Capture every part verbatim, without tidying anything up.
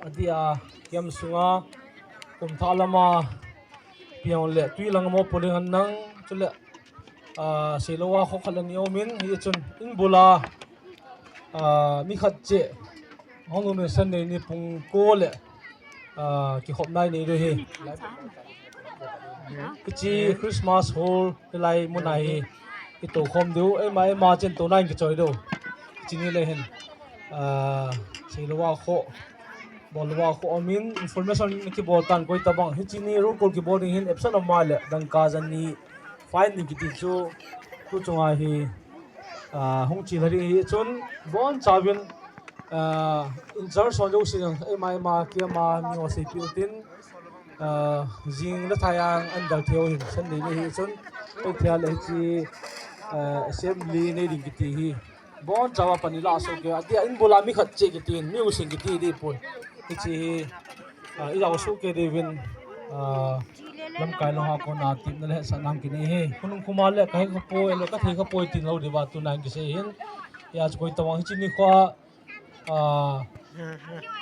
Adia, kiam sunga, kum tha lama, piang le, tui lang mo pulling an nang, chule, ah, Seiloa kho khat le ni umin, hi chun, in bula, ah, mi khat che, hong nun san nei ni pung ko le, ah, ki khop nai nei do hi. Kichi Christmas hall, hilai muna hi, i to khom diu, ei ma, ei ma chen to nai ki choi do. Kichi ni le hin, ah, Seiloa kho, Bawlua kho umin information ki bol tan koi tabang. Hichi ni roll call ki bol ding hin absent ama le dangka jani fine ding kiti chu tu chunga hi, ah, hung chi lari hi chun bon chavin, ah, in charge son jo sing ei mai ma ki ama mi o sei piu tin, ah, jing le thayang an dal theo hin san ni hi chun ei thia le hichi, ah, assembly nei ding kiti hi. Bon chawa pani la so ke, adia in bula mi khat che kitin, mi using kiti di pun. Hichi hi, ah, i lau su ke di vin, ah, lamkai long ha kona tip na le sa nam kini hi. Kunung kuma le ka hi ka poi, le ka thei ka poi tin lo di ba tu nang ki se hin. Ya chu koi tawang hichi ni kho, ah,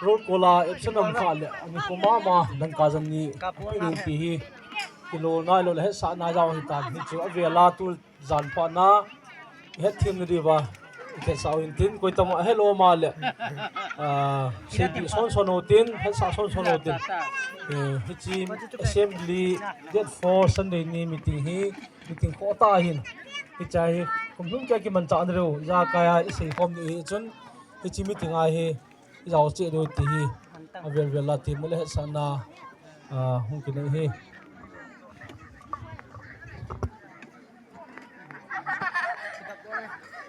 roll call a absent am kha le, ani kuma ma dangka jani, pi ding ti hi. Kilo nai lo le het sa na jaw hi tan, hichu avela tu jan pha na, het thim na diva, het sa hin tin, koi tama hello ma le, ah, sepi son son ho tin, het sa son son ho tin. Eh, hichi assembly date four Sunday ni meeting hi, meeting kho ta hin. Hicha hi, kum lum kya ki man cha an reu, ja kaya i sei khom ni hi chun, hichi meeting a hi, i jaw che do ti hi, avel vel la ti mu le het sa na, ah, hung ki nei hi.